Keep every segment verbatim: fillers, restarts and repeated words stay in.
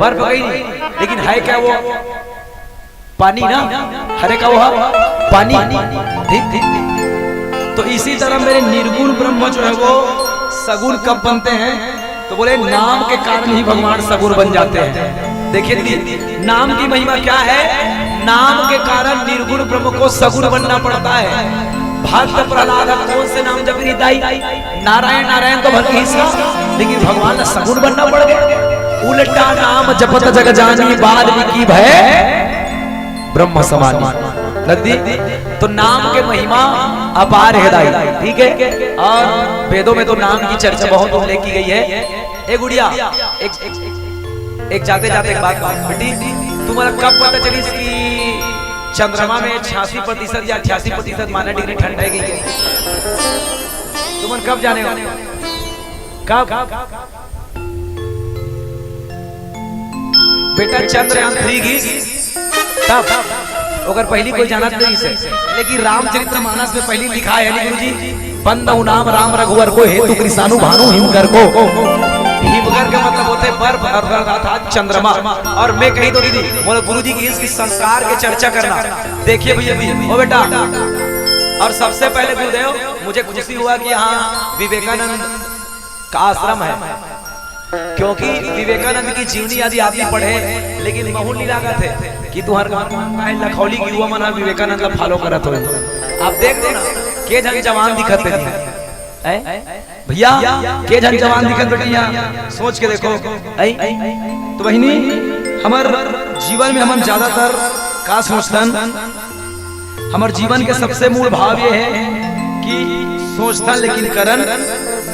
बर्फ गई नहीं, लेकिन है क्या वो? पानी ना। हरे का वो है? पानी। ठीक, ठीक। तो इसी तरह मेरे निर्गुण ब्रह्म जो है वो सगुण कब बनते हैं? तो बोले, नाम के कारण ही भगवान सगुण बन जाते हैं। देखिए दीदी, नाम की महिमा क्या है? नाम के कारण निर्गुण ब्रह्म को सगुण बनना पड़ता है। भक्त प्रहलाद कौन से नाम जप रही दाई? नारायण, नारायण तो भर के हिस्सा, लेकिन भगवान ला सगुण बनना पड़ गया। उल्टा नाम जपत जग जानी, वाल्मीकि भए ब्रह्म समानी। नदी, तो नाम के महिमा अपार है दाई, ठीक है। और वेदों में तो नाम की चर्चा बहुत उल्लेख की गई है। ए गुड़िया, एक, एक, एक जाते जाते एक बात, बात बेटी, तुम्हारा कब पता चली कि चंद्रमा में छियासी प्रतिशत या अट्ठासी प्रतिशत माइनस डिग्री ठंड है गई है? तुमन कब जाने हो? कब? बेटा, चंद्रयान थ्री गिस तब, ओकर पहली कोई जानत नहीं से, लेकिन रामचरित मानस में पहली लिखा है, गुरु जी, "बंदउ नाम राम रघुवर को, हेतु कृषाणु भानु हिमकर को।" हिमकर के मतलब होते बर्फ और अर्थात चंद्रमा। और मैं कही तो दीदी, बोले, गुरु जी की इसकी संस्कार के चर्चा करना। देखिए भैया, ओ बेटा, और सबसे पहले गुरुदेव, मुझे खुशी हुआ कि यहाँ विवेकानंद का आश्रम है, क्योंकि विवेकानंद की जीवनी यदि आप भी पढ़े, लेकिन महू नी लागत हे कि तुहर गाँव में लखौली के युवा मन ह विवेकानंद ला follow करत होही। आप देख दो ना, के झन जवान दिखत हे, हैं? भैया, के झन जवान दिखत बेटा यहाँ, सोच के देखो, हैं? तो बहिनी, हमर जीवन में हमन ज्यादातर का सोचथन? हमर जीवन के सबसे मूल भाव ये है कि सोचथन लेकिन करन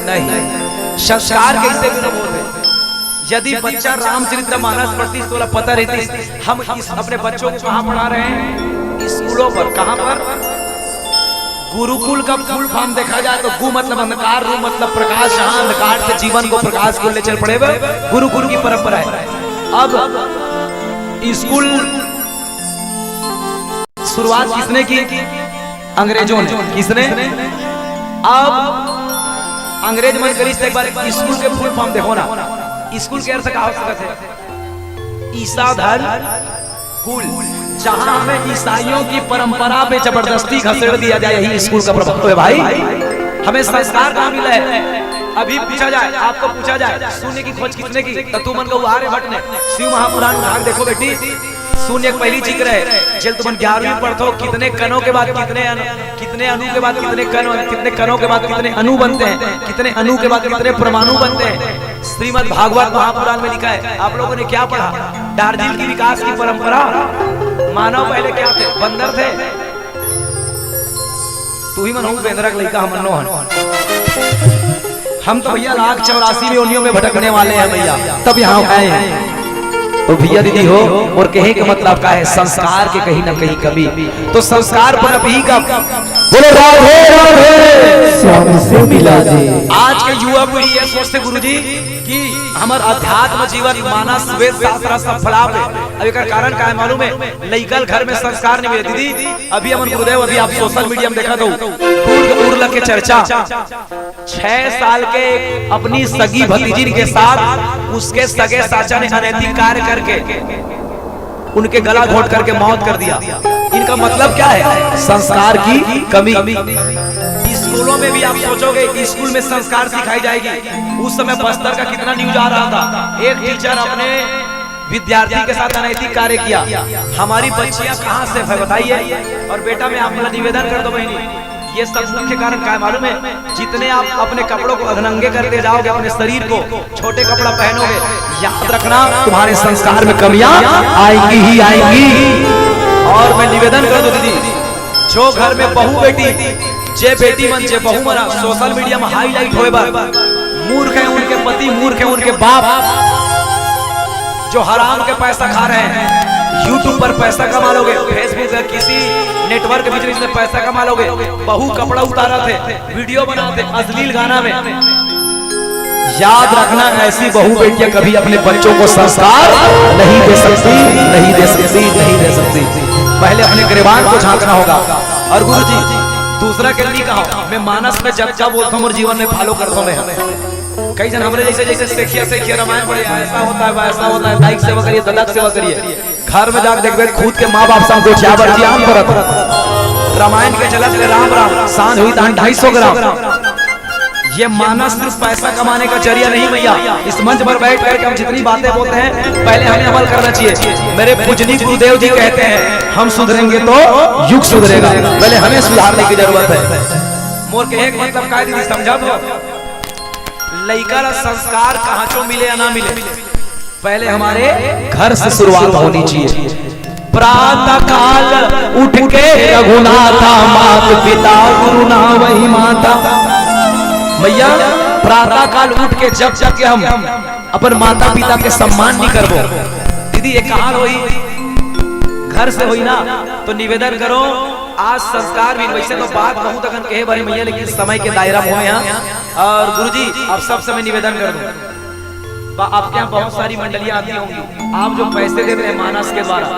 नहीं। संस्कार कैसे विलोप होथे? यदि बच्चा रामचरित मानस पढ़तिस, तोला पता रहतिस, हम इस अपने बच्चों को कहाँ पढ़ा रहे हैं? स्कूलों पर। कहाँ पर? गुरुकुल का full form देखा जाए तो गु मतलब अंधकार, रु मतलब प्रकाश, जहाँ अंधकार से जीवन को प्रकाश को ले चल पड़े, वह गुरुकुल की परंपरा है। अब स्कूल शुरुआत किसने की? अंग्रेजों ने। किसने? अब अंग्रेज मन करिस, एक बार स्कूल के full form देखो ना, स्कूल के अर्थ का हो सकता है? ईसा धर्म कुल, जहां हमें ईसाइयों की परंपरा पे जबरदस्ती घसेड़ दिया जाए, यही स्कूल का प्रभाव है भाई। हमें संस्कार कहाँ मिला है? अभी पूछा जाए, आपको पूछा जाए, शून्य की खोज किसने की, तो तुमन को आर्यभट्ट ने। शिव महापुराण उठा के देखो बेटी, शून्य एक पहली जिक्र है। जेल तुमन ग्यारहवीं पढ़थो, कितने कणों के बाद कितने अणु, कितने अणु के बाद कितने कण, कितने कणों के बाद कितने अणु बनते हैं, कितने अणु के बाद कितने परमाणु बनते हैं। श्रीमद् भागवत महापुराण में लिखा है। आप लोगों ने क्या पढ़ा? दार्जिलिंग की विकास की परंपरा। मानव पहले क्या थे? बंदर थे। तू ही मन हो बेंदरा के लइका, हमन नो हन। हम तो भैया लाख चौरासी योनियों में भटकने वाले हैं भैया, तब यहाँ आए हैं। तो भैया दीदी हो, और कहे का मतलब का है, संस्कार के कहीं ना कहीं कमी। तो संस्कार पर अभी का बोलो, राधे राधे। स्वामी से मिला दे। आज के युवा पीढ़ी ये सोचते गुरुजी कि हमर अध्यात्म जीवन, मानस, वेद शास्त्र सब फलाप है। अब एकर कारण का है मालूम है? लइका ल घर में संस्कार नहीं मिले दीदी। अभी हमन गुरुदेव, अभी आप सोशल मीडिया में देखत हो, दूर दूर लग के चर्चा। छह साल के अपनी सगी भतीजिन के साथ उसके सगे चाचा ने अनैतिक कार्य करके उनके गला घोंट करके मौत कर दिया। इनका मतलब क्या है? संस्कार की कमी। स्कूलों में भी आप सोचोगे, स्कूल में संस्कार सिखाई जाएगी। उस समय बस्तर का कितना न्यूज आ रहा था, एक टीचर अपने विद्यार्थी के साथ अनैतिक कार्य किया। हमारी बच्चियां कहाँ सेफ है बताइए? और बेटा, मैं आपका निवेदन कर दो बहनी, ये सब मुख्य कारण का है मालूम है? जितने आप अपने कपड़ों को अधनंगे करते जाओगे, अपने शरीर को छोटे कपड़ा पहनोगे, याद रखना, तुम्हारे संस्कार में कमियां आएंगी ही आएंगी। और मैं निवेदन कर दो दीदी, जो घर में बहू बेटी, जे बेटी मन, जे बहू मन सोशल मीडिया में हाईलाइट होए बर मूर्ख है उनके पति, मूर्ख है उनके बाप, जो हराम के पैसा खा रहे हैं। YouTube पर पैसा कमा लोगे, Facebook या किसी नेटवर्क बिजनेस में पैसा कमा लोगे। बहू कपड़ा उतारत हे, वीडियो बनात हे अश्लील गाना में। याद रखना, ऐसी बहू बेटियां कभी अपने बच्चों को संस्कार नहीं दे सकती, नहीं दे सकती, नहीं दे सकती। पहले अपने गिरेबान को झांकना होगा। और गुरु जी, दूसरा के नहीं कहा, मैं मानस में जब जब बोलता हूँ और जीवन में फॉलो करता हूँ मैं। कई झन हमरे जइसे, जइसे सेखिया, सेखिया रामायण पढ़े, ऐसा होता है, वैसा होता है, दाई के सेवा करिए, ददा के सेवा करिए। घर में जाके देखबे, खुद के माँ बाप संग गोठिया बर जियान परत। रामायण के चलत ले राम राम, सांझ हुई तहन ढाई सौ ग्राम। ये मानस सिर्फ पैसा कमाने का जरिया नहीं भैया। इस मंच पर बैठ करके हम जितनी बातें बोलते हैं, पहले हमें अमल करना चाहिए। मेरे पूजनीय गुरुदेव जी कहते हैं, हम सुधरेंगे तो युग सुधरेगा। पहले हमें सुधारने की जरूरत है। मोर कहे के मतलब का है दीदी, समझा तो? लइका ला संस्कार कहांचो मिले या ना मिले, पहले हमारे घर से शुरुआत होनी चाहिए। प्रातः काल उठ के रघुनाथा, मात पिता गुरु ना वही माता। भैया, प्रातः काल उठ के जब तक के हम अपन माता पिता के सम्मान नहीं करबो, दीदी, ये कहां होई? घर से होई ना। तो निवेदन करो, आज संस्कार भी, वैसे तो बात बहुत अखन कहे बारे भैया, लेकिन समय के दायरा में होए हैं। और गुरुजी, आप सबसे मैं निवेदन कर दूं, बा-, आपके यहाँ बहुत सारी मंडलियां आती होंगी, आप जो पैसे देते हैं मानस के द्वारा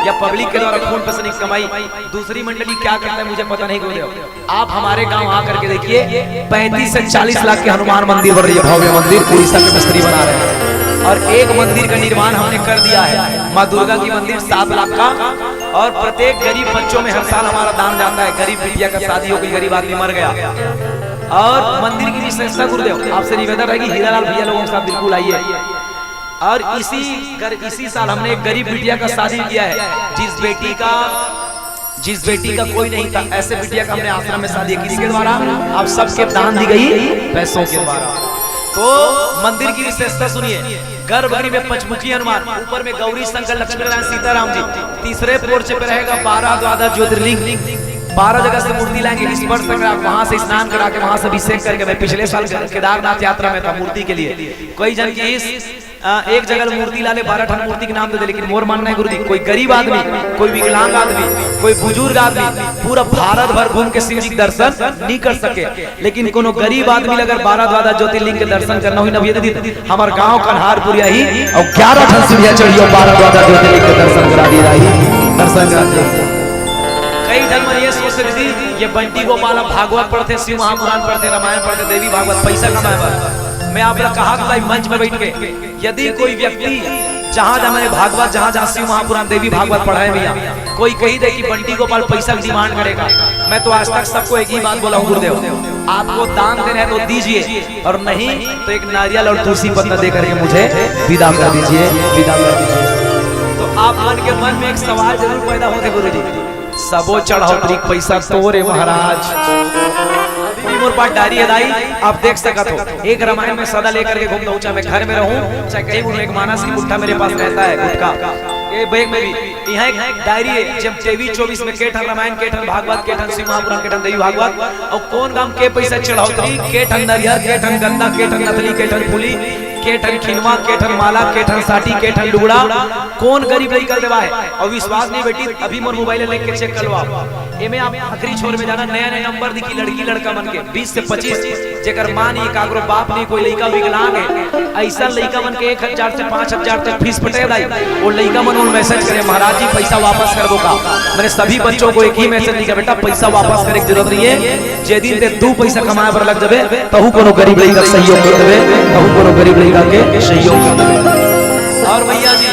या पब्लिक के द्वारा, खून पसीने की कमाई, दूसरी मंडली क्या करता है मुझे पता नहीं, गुरुदेव। आप हमारे गांव आ करके देखिए, पैंतीस से चालीस लाख के हनुमान मंदिर बन रही है, भव्य मंदिर, उड़ीसा के मिस्त्री बना रहे हैं। और एक मंदिर का निर्माण हमने कर दिया है, माँ दुर्गा की मंदिर, सात लाख का। और प्रत्येक गरीब बच्चों में हर साल हमारा दान जाता है, गरीब बिटिया का शादी हो गई, गरीब आदमी मर गया। और मंदिर की विशेषता, गुरुदेव, आपसे निवेदन रहेगी, हीरालाल भैया लोगों के साथ बिल्कुल आइए। और इसी गर-, इसी साल हमने एक गरीब बिटिया का शादी किया है, जिस बेटी का, जिस बेटी का कोई नहीं था, ऐसे बिटिया का हमने आश्रम में शादी किया। किसके द्वारा? आप सबके दान दी गई, पैसों के द्वारा। तो मंदिर की विशेषता सुनिए, गर्भगृह में पंचमुखी हनुमान, ऊपर में गौरी शंकर लक्ष्मी नारायण सीताराम जी, तीसरे पोर्च पे रहेगा बारह द्वादश ज्योतिर्लिंग, बारह जगह से मूर्ति लाएंगे, स्पर्श करा, वहां से स्नान करा के, वहां से अभिषेक करके, मैं पिछले साल केदारनाथ यात्रा में था मूर्ति के लिए, कई झन के इस, अ, एक जगह मूर्ति ला ले, बारह ठन मूर्ति के नाम दे दे, लेकिन मोर मानना है गुरुजी, कोई गरीब आदमी, कोई विकलांग आदमी, कोई बुजुर्ग आदमी पूरा भारत भर घूम के शिव जी के दर्शन नहीं कर सके, लेकिन कोनो गरीब आदमी ला अगर बारह द्वादश ज्योतिर्लिंग के दर्शन करना होही ना भैया दीदी, हमर गांव कन्हारपुरिया ही अउ ग्यारह ठन सीढ़िया चढ़ियो, बारह द्वादश ज्योतिर्लिंग के दर्शन करा दिए रही, दर्शन करा दिए। कई झन मन ये सोच रही थी, ये बंटी गोपाल ह भागवत पढ़थे, शिव महापुराण पढ़थे, रामायण पढ़थे, देवी भागवत, पैसा कमाए बर। मैं आप ला कहा था मंच में बैठ के, यदि कोई व्यक्ति जहां जहां मैंने भागवत, जहां जहां शिव महापुराण, देवी भागवत पढ़ाए भैया, कोई कही दे कि बंटी गोपाल पैसा की डिमांड करेगा, मैं तो आज तक सबको एक ही बात बोला हूँ गुरुदेव, आपको दान देना है तो दीजिए, और नहीं तो एक नारियल और तुलसी पत्ता दे करके मुझे विदा कर दीजिए, विदा कर दीजिए। तो आप मन के मन में एक सवाल जरूर पैदा होथे गुरुजी, सबो चढ़ौतरी के पैसा तोरे महाराज। अभी भी मोर पास डायरी है दाई, आप देख सकत हो। एक रामायण में सदा लेकर के घूमता हूँ, चाहे मैं घर में रहूँ, चाहे कहीं भी रहूँ, एक मानस की गुट्ठा मेरे पास रहता है, गुटखा। ये बैग में भी यहाँ एक डायरी है, जब तेईस चौबीस में के ठन रामायण, के ठन भागवत, के ठन शिव महापुराण, के ठन देवी भागवत, और कौन गांव के पैसा चढ़ौतरी, के ठन नरियर, के ठन गंदा, के ठन नथली, के ठन फूली, के ठन खिनवा, के ठन माला, के ठन साटी, के ठन लुगड़ा, कौन गरीब लइका ल देवा है। और विश्वास नहीं बेटी, अभी मोर मोबाइल लेके चेक करवाओ, एमे आप आखिरी छोर में जाना, नया नया नंबर दिखी लड़की लड़का मन के, बीस से पच्चीस, जेकर माँ नहीं, काकरो बाप नहीं, कोई लइका विकलांग है, ऐसा लइका मन के एक हजार से पाँच हजार तक फीस पटे दाई। वो लइका मन उन मैसेज करे, "महाराज जी, पैसा वापस करबो का?" मैंने सभी बच्चों को एक ही मैसेज लिखा, "बेटा, पैसा वापस करे की जरूरत नहीं है, जे दिन ते दू पैसा कमाए बर लग जाबे, तहू कोनो गरीब लइका के सहयोग कर देबे, तहू कोनो गरीब लइका के सहयोग कर देबे।" और भैया जी,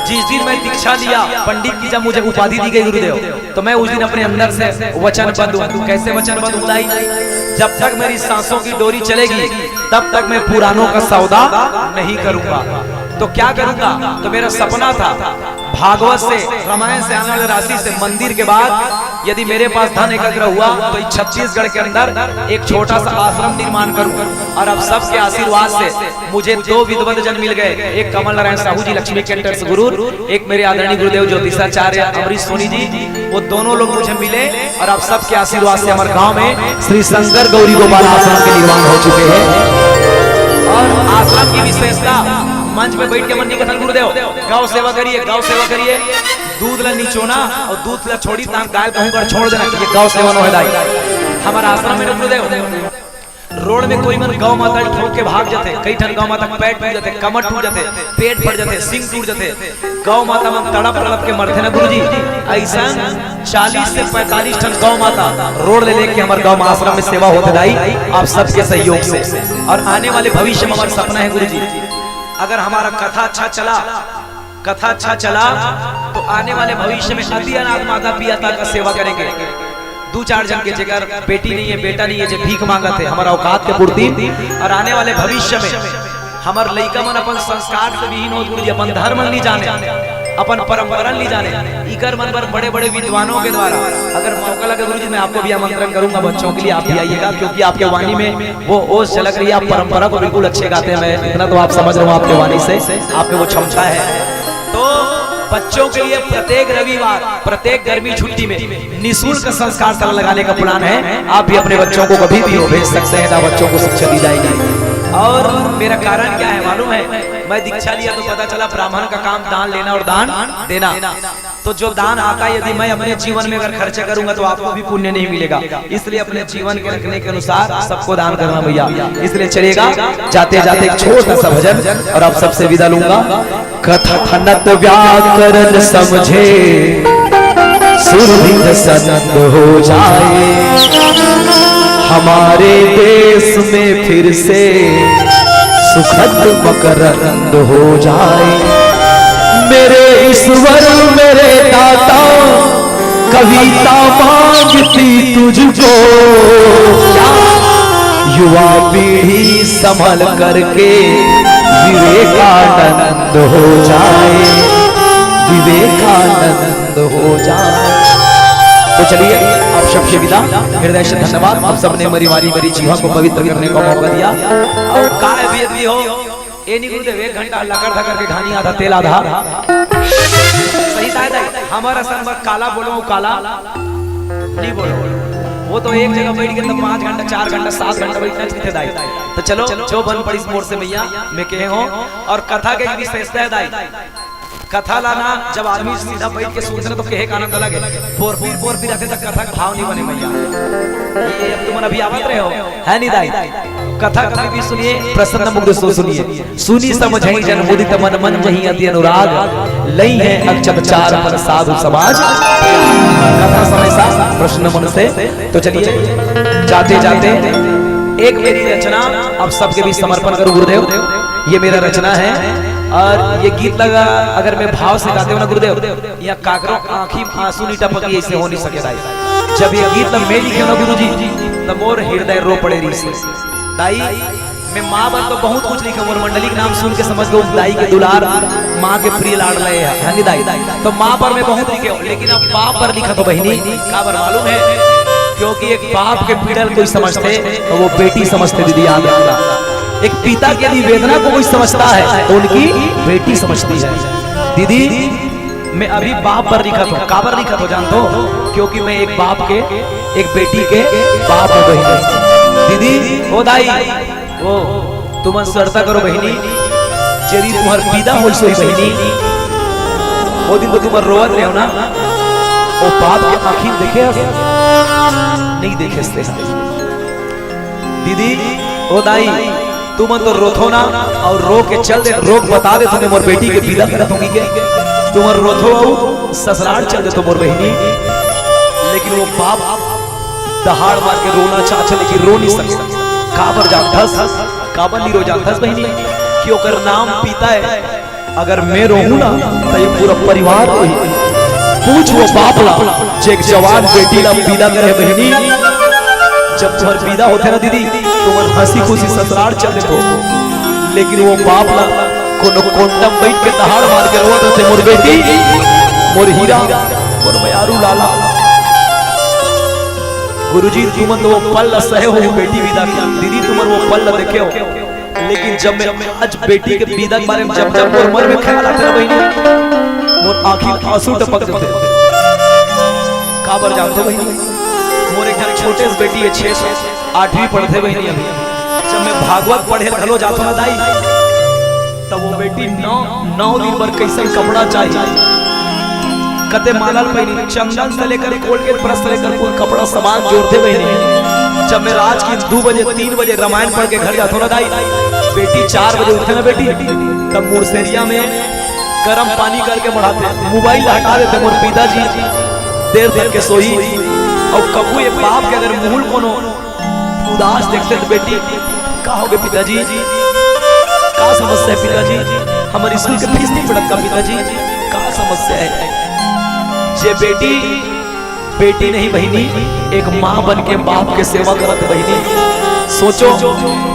जिस दिन मैं दीक्षा लिया, पंडित की जब मुझे उपाधि दी गई गुरुदेव, तो मैं उस दिन अपने अंदर से वचनबद्ध हूँ। कैसे वचनबद्ध हूँ दाई? जब तक मेरी सांसों की डोरी चलेगी, तब तक मैं पुरानों का सौदा नहीं करूंगा। तो क्या करूंगा? तो मेरा सपना था, भागवत से, रामायण से आने वाली राशि से मंदिर के बाद यदि मेरे पास धन एकत्र हुआ, तो इस छत्तीसगढ़ के अंदर एक छोटा सा आश्रम निर्माण करूं। और अब सबके आशीर्वाद से मुझे दो विद्वत जन मिल गए, एक कमल नारायण साहू जी, लक्ष्मी कैंटर्स गुरूर, एक मेरे आदरणीय गुरुदेव ज्योतिषाचार्य अमरीश सोनी जी, वो दोनों लोग मुझे मिले और आप सबके आशीर्वाद से हमारे गांव में श्री शंकर गौरी गोपाल आश्रम के निर्माण हो चुके हैं। और आश्रम की विशेषता, मंच पे बैठ के मन नहीं कथन गुरुदेव, "गौ सेवा करिए, गौ सेवा करिए।" दूध ला निचोना और दूध ला छोड़ी, तान गाय कहूं कर छोड़ देना, ये गौ सेवा नो है दाई। हमारा आश्रम में ना गुरुदेव, रोड में कोई मन गौ माता ल ठोक के भाग जाथे, कई ठन गौ माता के पैर टूट जाथे, कमर टूट जाथे, पेट फट जाथे, सिंग टूट जाथे, गौ माता मन तड़प तड़प के मरथे ना गुरुजी। अइसन चालीस से पैंतालीस ठन गौ माता रोड ले लेके हमर गौ आश्रम में सेवा होथे दाई, आप सबके सहयोग से। और आने वाले भविष्य में हमर सपना है गुरुजी, अगर हमारा कथा अच्छा चला, कथा अच्छा चला, तो आने वाले भविष्य में अति अनाथ माता पिता का सेवा करेंगे। दू चार जन के, जेकर बेटी नहीं है, बेटा नहीं है, जे भीख मांगत हे, हमर औकात के पूर्ति। और आने वाले भविष्य में हमर लइका मन अपन संस्कार से विहीन होत गुरुजी, अपन धर्म नहीं जाने, अपन परंपरा नहीं जाने, इकर मन बर बड़े बड़े विद्वानों के द्वारा अगर मौका लगे गुरुजी, मैं आपको भी आमंत्रण करूंगा बच्चों के लिए, आप भी आइएगा, क्योंकि आपके वाणी में वो ओस झलक रही है, आप परंपरा को बिल्कुल अच्छे गाते हैं। मैं इतना तो आप समझ रहे हो, आपके वाणी से आपके वो क्षमता है। तो बच्चों के लिए प्रत्येक रविवार, प्रत्येक गर्मी छुट्टी में निःशुल्क संस्कार शाला लगाने का प्लान है। आप भी अपने बच्चों को कभी भी हो भेज सकते हैं, ना बच्चों को शिक्षा दी जाएगी। और मेरा कारण क्या है मालूम है? मैं दीक्षा लिया तो पता चला ब्राह्मण का काम दान लेना और दान देना। तो जो दान आता है, यदि मैं अपने जीवन में अगर खर्चा करूंगा तो आपको भी पुण्य नहीं मिलेगा। इसलिए अपने जीवन के रखने के अनुसार सबको दान करना भैया। इसलिए चलिएगा, जाते जाते एक छोटा सा भजन और आप सबसे विदा लूंगा। कथनत व्याकरण समझे, सुरभित संत हो जाए। हमारे देश में फिर से सुखद मकरंद हो जाए। मेरे ईश्वर, मेरे दाता, कविता मांगती तुझको। क्या? युवा पीढ़ी संभल करके विवेकानंद हो जाए, विवेकानंद हो जाए। तो चलिए, आप सबसे विदा, हृदय से धन्यवाद। आप सबने मेरी वाणी, मेरी जीवा को पवित्र करने का मौका दिया। और काय अभियंती हो, ए नहीं गुरुदेव, एक घंटा लकड़ धकड़ के ढानी आधा तेल आधा। सही दाई, दाई, हमारा संग काला बोलो, काला नहीं बोलो। वो तो एक जगह बैठ के तो पाँच घंटा, चार घंटा, सात घंटा बैठना चाहिए दाई। तो चलो, जो बन पड़ी मोर से मैया, मैं कहे हो। और कथा के एक विशेषता है दाई, कथा ला ना, जब आदमी सीधा बैठ के सुनथे ना, तो कहे का आनंद अलग है। पोरपीर, पोरपीर आथे, तो कथा के भाव नहीं बने मैया। ये अब तुमन अभी आवत रहे हो, है नहीं दाई? कथा कभी भी सुनिए, प्रसन्न मुग्ध सो सुनिए। सुनि समझइ जन मुदित मन, मन जहि अति अनुराग। लइहैं अक्षत चार फल साधु समाज। कथा समय सा प्रसन्न मन से। तो चलिए, जाते जाते एक मेरी रचना आप सबके बीच समर्पण करूं गुरुदेव। ये मेरा रचना है और ये गीत ला अगर मैं भाव से गाते हो ना गुरुदेव, या काकरो आँखी में आंसू नहीं टपकी, ऐसे हो नहीं सके दाई। जब ये गीत ला मैं लिखे ना गुरुजी, तो मोर हृदय रो पड़े रहिस दाई। मैं माँ बर तो बहुत कुछ लिखे, मोर मंडली के नाम सुन के समझ गए, दाई के दुलार, माँ के प्रिय लाडला है, है नी दाई? तो माँ पर मैं बहुत लिखे हूँ, लेकिन अब बाप पर लिखत हों बहिनी, काबर मालूम है? क्योंकि एक बाप के पीड़ा कोई समझथे, तो वो बेटी समझथे दीदी, याद रखना। एक पिता के यदि वेदना को कोई समझता है, तो उनकी बेटी समझती है। दीदी, मैं अभी बाप पर लिखत हों, काबर लिखत हों जानत हो? क्योंकि मैं एक बाप के, एक बेटी के बाप हों बहिनी। दीदी, ओ दाई, ओ, तुमन सरता करो बहिनी, जेरी तुम्हर विदा होइस होही बहिनी, ओ दिन तो तुमन रोवत रहे हो ना, ओ बाप के आँखी में देखे हस? नहीं देखे हस। दीदी, ओ दाई, तुमन तो रोथो ना, और रो के चल दे, रो के बता देथो मैं मोर बेटी के विदा करत हों के, तुमन रोथो अउ ससुराल चल देथो मोर बहिनी, लेकिन वो बाप दहाड़ मार के रोना चाहथे, लेकिन रो नहीं सकथे। काबर जानथस, काबर नहीं रो जानथस बहिनी, कि ओकर नाम पिता है। अगर मैं रोहूं ना, तो ये पूरा परिवार रोही। पूछ वो बाप ला, जे एक जवान बेटी ला विदा करे बहिनी। जब तुहर विदा होथे ना दीदी, तुमन हंसी खुशी ससुराल चल देथो, लेकिन वो बाप ला कोनो कोंटा में बैठ के दहाड़ मार के रोवत रहिथे, "मोर बेटी, मोर हीरा, मोर मयारू लाला।" गुरुजी, तुमन तो वो पल ला सहे हो, बेटी विदा के, दीदी, तुमन वो पल ला देखे हो। लेकिन जब मैं आज बेटी के विदा के बारे में, जब, जब मोर मन में ख्याल आथे ना बहिनी, मोर आँखी में आंसू टपक देथे। काबर जानथो बहिनी, मोर एक ठन छोटे से बेटी है, छह साल, आठवीं पढ़थे बहिनी अभी। जब मैं भागवत पढ़े घलो जाथों ना दाई, तब वो बेटी नौ, नौ दिन बर कइसन कपड़ा चाहिए, कते माला ल पहिनी, चंदन से लेकर Colgate brush से लेकर कुल कपड़ा सामान जोरथे बहिनी। जब मैं रात के दू बजे, तीन बजे रामायण पढ़ के घर जाथों ना दाई, बेटी चार बजे उठथे ना बेटी, तब मुरसेरिया में गरम पानी करके बढ़ाथे, मोबाइल हटा देथे मोर पिताजी, देर तक के सोही। अउ कभू ये बाप के अगर मुंह कोनो उदास देखथे त बेटी, "का होगे पिताजी? का समस्या हे पिताजी? हमर स्कूल के फीस नहीं पड़त का पिताजी? का समस्या हे?" जे बेटी, बेटी नहीं बहिनी, एक माँ बन के बाप के सेवा करत बहिनी। सोचो,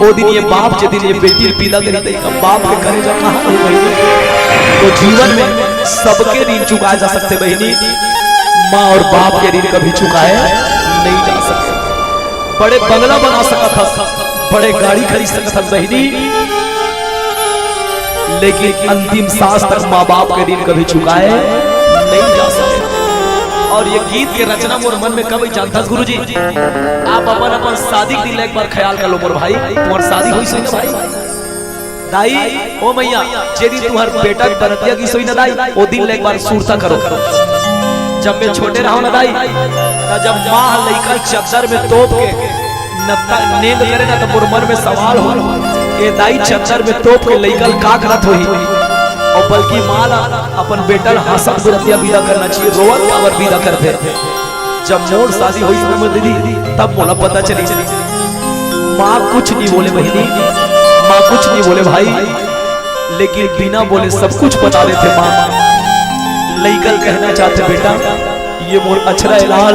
ओ दिन ये बाप, जे दिन ये बेटी पैदा करी, त एकर बाप के करेजा कहाँ रही बहिनी? तो जीवन में सबके ऋण चुकाए जा सकथे बहिनी, माँ और बाप के ऋण कभी चुकाए नहीं जा सकते। बड़े बंगला बना सकत हस, बड़े गाड़ी खरीद सकत हस बहिनी, लेकिन अंतिम सांस तक माँ बाप के ऋण कभी चुकाए नहीं जा सकते। और ये गीत के रचना मोर मन में कब आई जानथस गुरुजी? आप अपन अपन शादी के दिन एक बार ख्याल कर लो मोर भाई, तुम्हार शादी होइस होही ना भाई? दाई, ओ मैया, जे दिन तुम्हार बेटा के बरतिया गिस होही ना दाई, ओ दिन ले एक बार सुरता करो। जब मैं छोटे रहों ना दाई, त जब माँ लइका चद्दर में तोप के नत्ता नेंद करे ना, त मोर मन में सवाल हो, ए दाई चद्दर में तोप के लइका ल का करत होही? और बल्कि माँ ला अपन बेटा ल हंसत बरतिया विदा करना चाहिए, रोवत काबर विदा करथे? जब मोर शादी होइस ना मोर दीदी, तब मोला पता चलिस। माँ कुछ नहीं बोले बहिनी, माँ कुछ नहीं बोले भाई, लेकिन बिना बोले सब कुछ बता देथे माँ। लइका ल कहना चाहथे, "बेटा, ये मोर अछरा ए लाल,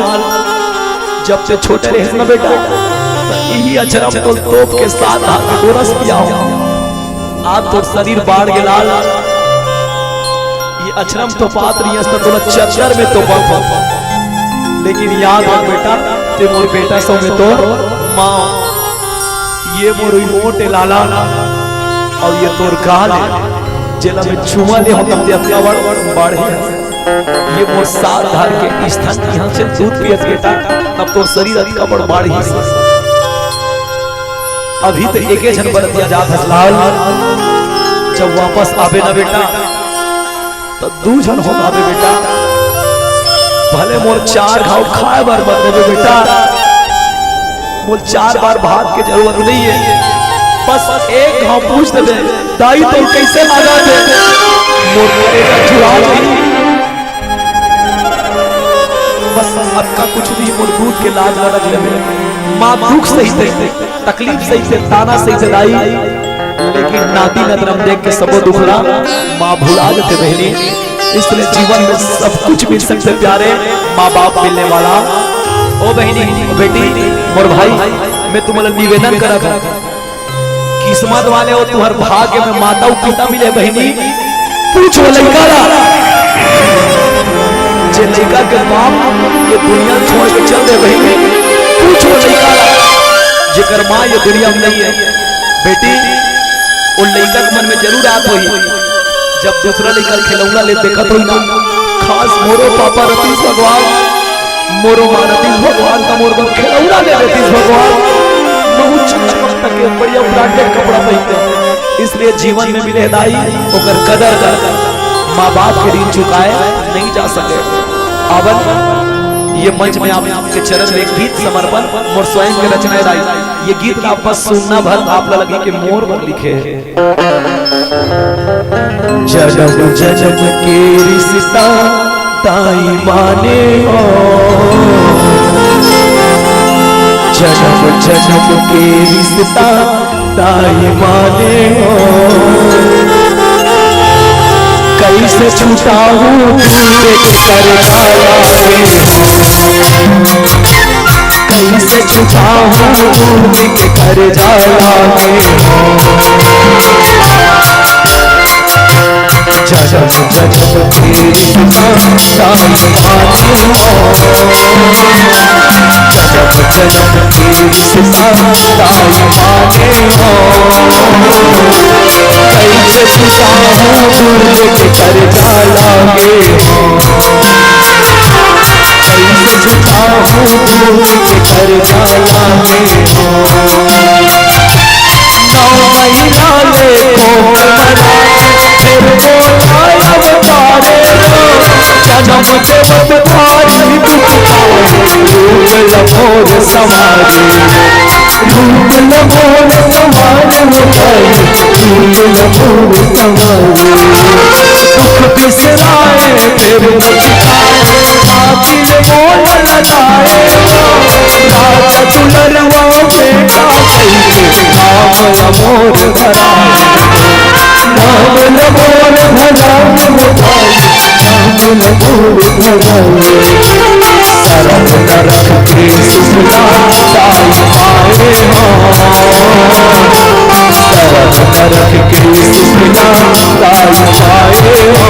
जब से छोटे रहेस ना बेटा, त इही अछरा म तोला तोप के साथ हाथ गोरस पिया हो।" आज तोर शरीर बाढ़ गे लाल, ये अछरा म तोपात रहिस त तोला चद्दर में तोपत हों। लेकिन याद रख बेटा, ते मोर बेटा सो में तोर माँ, ये मोर ओठ ए लाला, अउ ये तोर गाल ए, जेला मैं चुमा ले हों तब ते अतका बड़ बाढ़े। ये मोर साथ धर के स्तन इहाँ से दूध पियत बेटा, तब तोर शरीर अतका बड़ बाढ़िस। अभी त एके झन बरतिया जात हस लाल, जब वापस आबे ना बेटा, त दू झन हो पाबे बेटा। भले मोर चार घाव खाए बर मत देबे बेटा, मोर चार बार भात के जरूरत नहीं है, बस एक घाव पूछ देबे, "दाई तोर कैसे लागत हे?" मोर करेजा जुड़ा जाही। बस अतका कुछ नहीं, मोर दूध के लाज ल रख लेबे। माँ दुख सहिथे, तकलीफ सहिथे, ताना सहिथे दाई, लेकिन नाती नतरम देख के सबो दुख ला माँ भुला देथे बहिनी। इसलिए जीवन में सब कुछ मिल सकथे प्यारे, माँ बाप मिलने वाला। ओ बहिनी, ओ बेटी, मोर भाई, मैं तुम्हारा निवेदन करत हूँ, किस्मत वाले हो, तुहर भाग्य में माता अउ पिता मिले बहिनी। पूछ वो लइका ला, जे लइका के बाप ये दुनिया छोड़ के चल दे बहिनी। पूछ वो लइका ला, जेकर माँ ये दुनिया में नहीं है। बेटी, वो लइका के मन में जरूर आत होही, जब दूसरा लइका खिलौना ले देखत होही ना, खास मोरो पापा रतीश भगवान, मोरो माँ रतीश भगवान त मोर बर खिलौना ले देतिस भगवान। महू चमक तक के बढ़िया branded कपड़ा पहिनते। इसलिए जीवन में मिले दाई, ओकर कदर कर। माँ बाप के ऋण चुकाए नहीं जा सके। आवन, ये मंच में आपके चरण में एक गीत समर्पण, मोर स्वयं के रचना है दाई। ये गीत आप बस सुनना भर आप ला लगे कि मोर बर लिखे हे। जनम जनम के रिश्ता दाई माने हो, जनम जनम के रिश्ता दाई माने हो। कैसे छुटाऊं दूर के करजाला के, कैसे छुपाऊं दूर के करजाला के। जनम जनम के रिश्ता दाई माने हो, जनम जनम के रिश्ता दाई माने हो। कैसे छुपाऊं दूर के करजाला के। कैसे छुपाऊं दूर के करजाला के। नौ महीना ले कोख भरा, फिर बोला अवतारे रो। चमके अवतारी दुख पाए, रूप लमोर समारे, रूप लमोर समारे हो भाई, रूप लमोर समारे। दुख बिसराए फिर मुस्काए, आखिर मोल लगाए, राजा दुलरवा बेटा कहिके, नाम लमोर धराए। नाम लमोर भला हो भाई, नाम लमोर भला। सरग नरक के सुख ना पाई पाए हो। सरग नरक के सुख ना पाई पाए हो।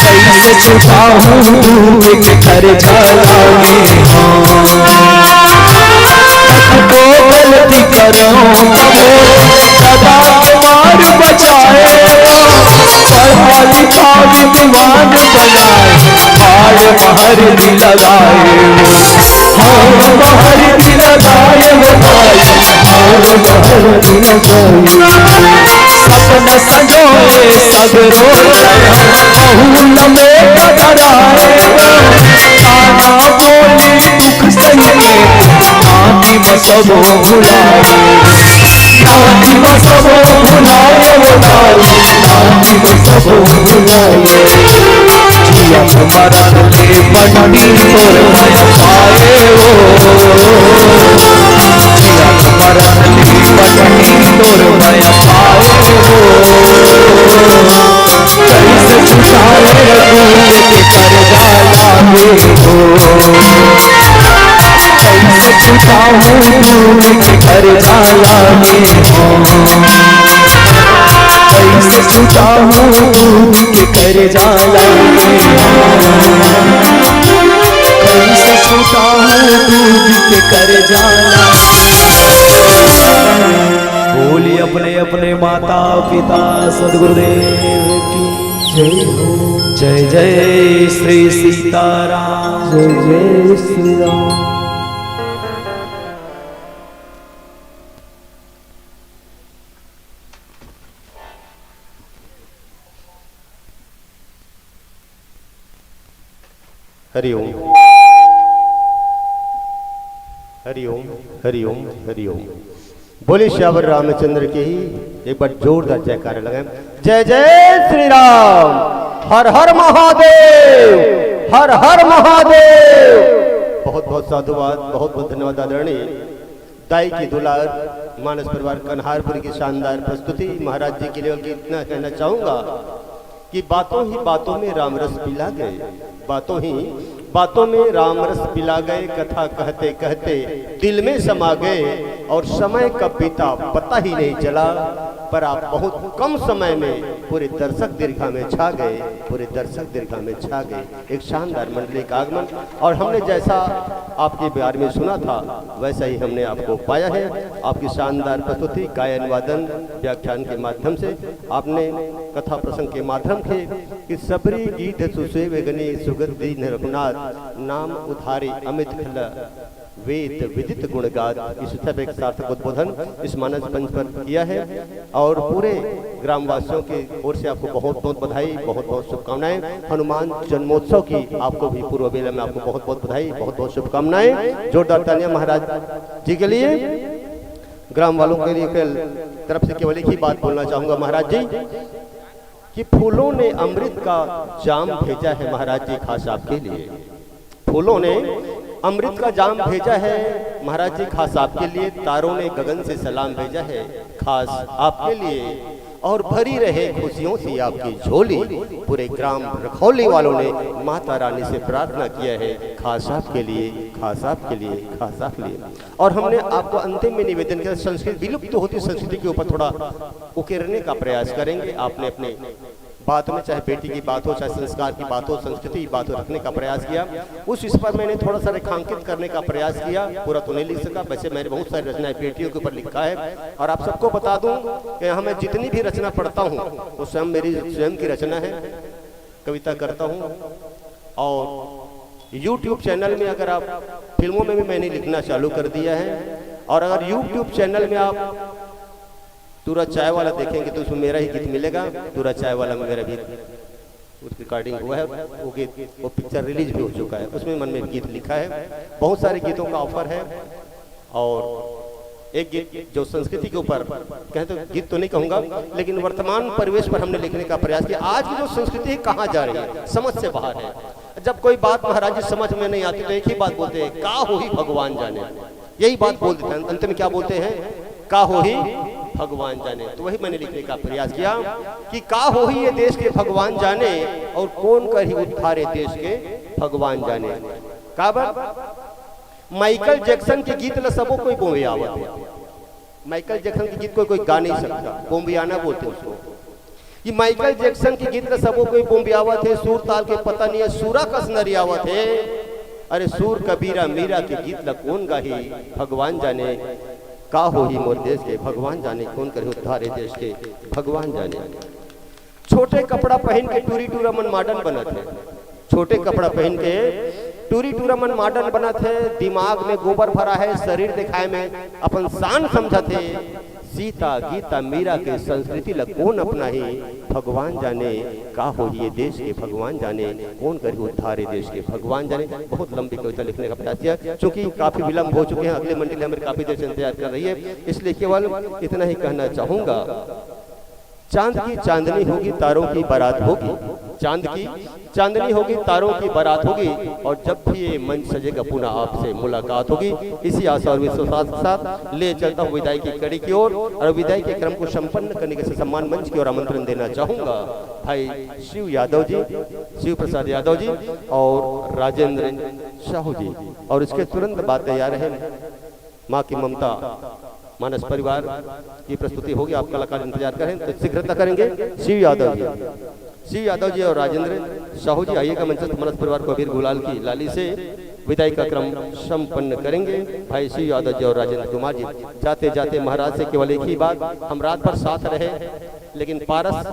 कैसे छुटाऊं तुझे कर्जा लागे हो। कैसे छुपाऊं दुख के कर्जा लागे हो। को गलती करो कहो, सदा तुम्हार बचाए हो। पढ़ा लिखा विद्वान बनाए, हाड़ महर भी लगाए हो। हाड़ महर भी लगाए हो भाई, हाड़ महर भी लगाए हो। सपन सजोए सगरो जय हो, बहुल में पधराए। काना बोली दुख सही के, नानी में सबो भुलाए। नानी में सबो भुलाए, वो नानी, नानी में सबो भुलाए। जियत मरत के पटनी तोर मय पाए हो। जियत मरत के पटनी तोर मय पाए हो। कैसे छुटाए तू के कर्जा लागे हो। कैसे छुटाऊं तू के कर्जा लागे हो। कैसे छुटाऊं तू के कर्जा लागे हो। कैसे छुटाऊं तू के कर्जा लागे। बोलिए अपने अपने माता पिता सदगुरुदेव की जय हो। जय जय श्री सीताराम। जय जय श्री राम। हरिओम। हरिओम। हरिओम। हरिओम। बोले श्यावर रामचंद्र की। एक बार जोरदार जयकारा लगाएं। जय जय श्री राम। हर हर महादेव। हर हर महादेव। बहुत बहुत साधुवाद, बहुत बहुत धन्यवाद आदरणीय दाई की दुलार, मानस परिवार कन्हारपुर की शानदार प्रस्तुति महाराज जी के लिए। इतना कहना चाहूंगा कि बातों ही बातों में राम रस पिला गए, बातों ही बातों में राम रस पिला गए। कथा कहते कहते दिल में समा गए और समय कब बीता पता ही नहीं चला। पर आप बहुत कम समय में पूरे दर्शक दीर्घा में छा गए, पूरे दर्शक दीर्घा में छा गए। एक शानदार मंडली का आगमन, और हमने जैसा आपके बारे में सुना था वैसा ही हमने आपको पाया है। आपकी शानदार प्रस्तुति, गायन वादन, व्याख्यान के माध्यम से, आपने कथा प्रसंग के माध्यम से कि सबरी गीत सुसेवगनी सुगत दीन रघुनाथ, नाम उधारी अमित खल वेद विदित गुण गात। इस तरह एक सार्थक उद्बोधन इस मानस मंच पर किया है और पूरे ग्रामवासियों की ओर से आपको बहुत बहुत बधाई, बहुत बहुत शुभकामनाएं। हनुमान जन्मोत्सव की आपको भी पूर्व बेला में आपको बहुत बहुत बधाई, बहुत बहुत शुभकामनाएं। जोरदार तालियां महाराज जी के लिए। ग्राम वालों के लिए तरफ से केवल एक ही बात बोलना चाहूंगा महाराज जी, कि फूलों ने अमृत का जाम भेजा है महाराज जी खास आपके लिए। फूलों ने अमृत का जाम भेजा है महाराज जी खास आपके लिए। तारों ने गगन से सलाम भेजा है खास आपके लिए। और भरी रहे खुशियों से आपकी झोली। पूरे ग्राम रखौली वालों ने माता रानी से प्रार्थना किया है खास आपके लिए, खास आपके लिए, खास आपके लिए। और हमने आपको अंतिम में निवेदन किया, संस्कृत विलुप्त होती संस्कृति के ऊपर थोड़ा उकेरने का प्रयास करेंगे। आपने अपने बात में, चाहे बेटी की बात हो, चाहे संस्कार की बात हो, संस्कृति की बात हो, रखने का प्रयास किया। उस विषय पर मैंने थोड़ा सा रेखांकित करने का प्रयास किया, पूरा तो नहीं लिख सका। वैसे मैंने बहुत सारी रचनाएं बेटियों के ऊपर लिखा है और आप सबको बता दूं कि यहाँ मैं जितनी भी रचना पढ़ता हूँ वो स्वयं मेरी स्वयं की रचना है, कविता करता हूँ। और YouTube चैनल में अगर आप, फिल्मों में भी मैंने लिखना चालू कर दिया है। और अगर YouTube चैनल में आप टूरा चाय वाला देखेंगे तो उसमें मेरा ही गीत मिलेगा, टूरा चाय वाला में मेरा भी रिकॉर्डिंग हुआ है। वो गीत, वो पिक्चर रिलीज भी हो चुका है, उसमें मन में गीत लिखा है। बहुत सारे गीतों का ऑफर है। और एक गीत जो संस्कृति के ऊपर, कहें तो गीत तो नहीं कहूँगा, लेकिन वर्तमान परिवेश पर हमने लिखने का प्रयास किया। आज की जो संस्कृति है, कहाँ जा रही है, समझ से बाहर है। जब कोई बात महाराज जी समझ में नहीं आती तो एक ही बात बोलते हैं, "का होही भगवान जाने।" यही बात बोल देते हैं। अंत में क्या बोलते हैं? "का होही भगवान जाने।" तो वही मैंने लिखने का प्रयास किया कि का होही ये देश के भगवान जाने, और कौन करही उद्धार ये देश के भगवान जाने। काबर? माइकल जैक्सन के गीत ला सबो कोई बोंबे आवत है। माइकल जैक्सन के गीत कोई, कोई गा नहीं सकता, बोंबियाना बोलते उसको। ये माइकल जैक्सन के गीत ला सबो कोई बोंबियावत है, सुर ताल के पता नहीं है, सुरा कस नरियावत है। अरे सुर कबीरा मीरा के गीत ला कौन गाही भगवान जाने। का होही मोर देश के भगवान जाने, कौन करे उद्धार ए देश के भगवान जाने। छोटे कपड़ा पहन के टूरी टूरा मन मॉडर्न बनत है। छोटे कपड़ा पहन के टूरी टूरा मन मॉडर्न बनत है, दिमाग में गोबर भरा है, शरीर दिखाए में अपन शान समझत है। सीता गीता मीरा के संस्कृति ला कौन अपनाही भगवान जाने। का होही ये देश के भगवान जाने, कौन करही उद्धार ये देश के भगवान जाने। बहुत लंबी कविता लिखने का प्रयास किया, क्योंकि काफी विलंब हो चुके हैं, अगले मंडली हमें काफी देर से इंतजार कर रही है, इसलिए केवल इतना ही कहना चाहूंगा। चांद की चांदनी होगी, तारों की बारात होगी। चांद की चांदनी होगी, तारों की बारात होगी, और जब भी ये मंच सजेगा, पुनः आपसे मुलाकात होगी। इसी आशा और विश्वास के साथ ले चलता हूँ विदाई की कड़ी की ओर, और विदाई के क्रम को संपन्न करने के लिए सम्मान मंच की ओर आमंत्रण देना चाहूंगा भाई शिव यादव जी, शिव प्रसाद यादव जी और राजेंद्र साहू जी। और इसके तुरंत बाद तैयार है माँ की ममता मानस परिवार की प्रस्तुति होगी। आप कलाकार इंतजार करें तो शीघ्रता करेंगे। शिव यादव जी, शिव यादव जी और राजेंद्र साहू जी, आइएगा मंचस्थ। मानस परिवार को अबीर गुलाल की लाली से विदाई का क्रम संपन्न करेंगे। भाई शिव यादव जी और राजेंद्र कुमार जी, जाते जाते महाराज से केवल एक ही बात, हम रात भर साथ रहे, लेकिन पारस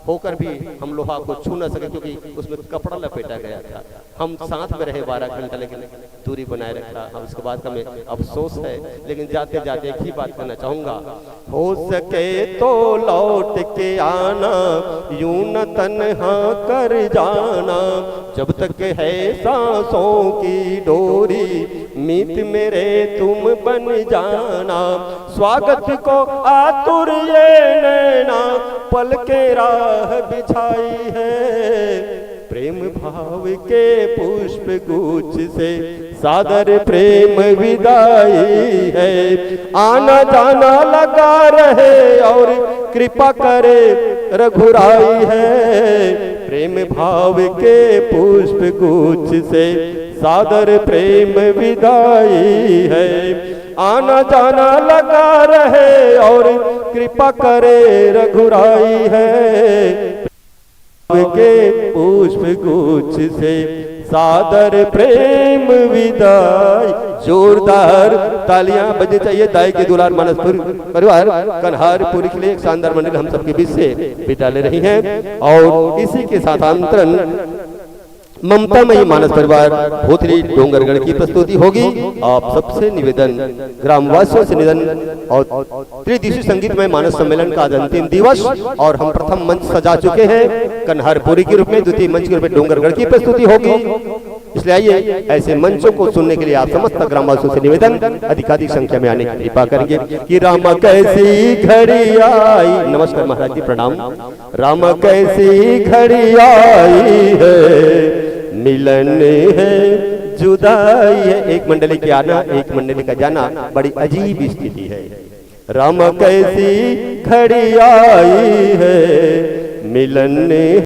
होकर भी हम लोहा को छू न सके, क्योंकि उसमें कपड़ा लपेटा गया था। हम साथ में रहे बारह घंटा, लेकिन दूरी बनाए रखा। हम, उसके बाद हमें अफसोस है, लेकिन जाते जाते एक ही बात कहना चाहूंगा, हो सके तो लौट के आना, यूं न तन्हा कर जाना। जब तक है सांसों की डोरी, मीत मेरे तुम बन जाना। स्वागत को आतुर ये नैना, पल के राह बिछाई है। प्रेम भाव के पुष्प गुच्छ से सादर प्रेम विदाई है। आना जाना लगा रहे और कृपा करे रघुराई है। प्रेम भाव के पुष्प गुच्छ से सादर प्रेम विदाई है। आना जाना लगा रहे और कृपा करे रघुराई है। के पुष्प गुच्छ से सादर प्रेम विदाई। जोरदार तालियां बजनी चाहिए। दाई के दुलार मानस पुर-, परिवार कन्हारपुरी के लिए एक शानदार मंडली हम सबके बीच से विदा ले रही हैं। और इसी के साथ आमंत्रण ममता मई मानस परिवार भोथली डोंगरगढ़ की प्रस्तुति होगी। आप सबसे निवेदन, ग्रामवासियों से निवेदन, और त्रिदिशीय संगीतमय मानस सम्मेलन का आज अंतिम दिवस और हम प्रथम मंच सजा चुके हैं कन्हारपुरी के रूप में, द्वितीय मंच के रूप में डोंगरगढ़ की प्रस्तुति होगी। इसलिए आइए, ऐसे मंचों को सुनने के लिए आप समस्त ग्रामवासियों से निवेदन, अधिकाधिक संख्या में आने की कृपा करेंगे। कि राम कैसी घड़ी आई। नमस्कार महाराज जी, प्रणाम। राम कैसी घड़ी आई है, मिलन है, जुदाई है। एक मंडली के आना, एक मंडली का जाना, बड़ी अजीब स्थिति है। राम कैसी घड़ी आई है, मिलन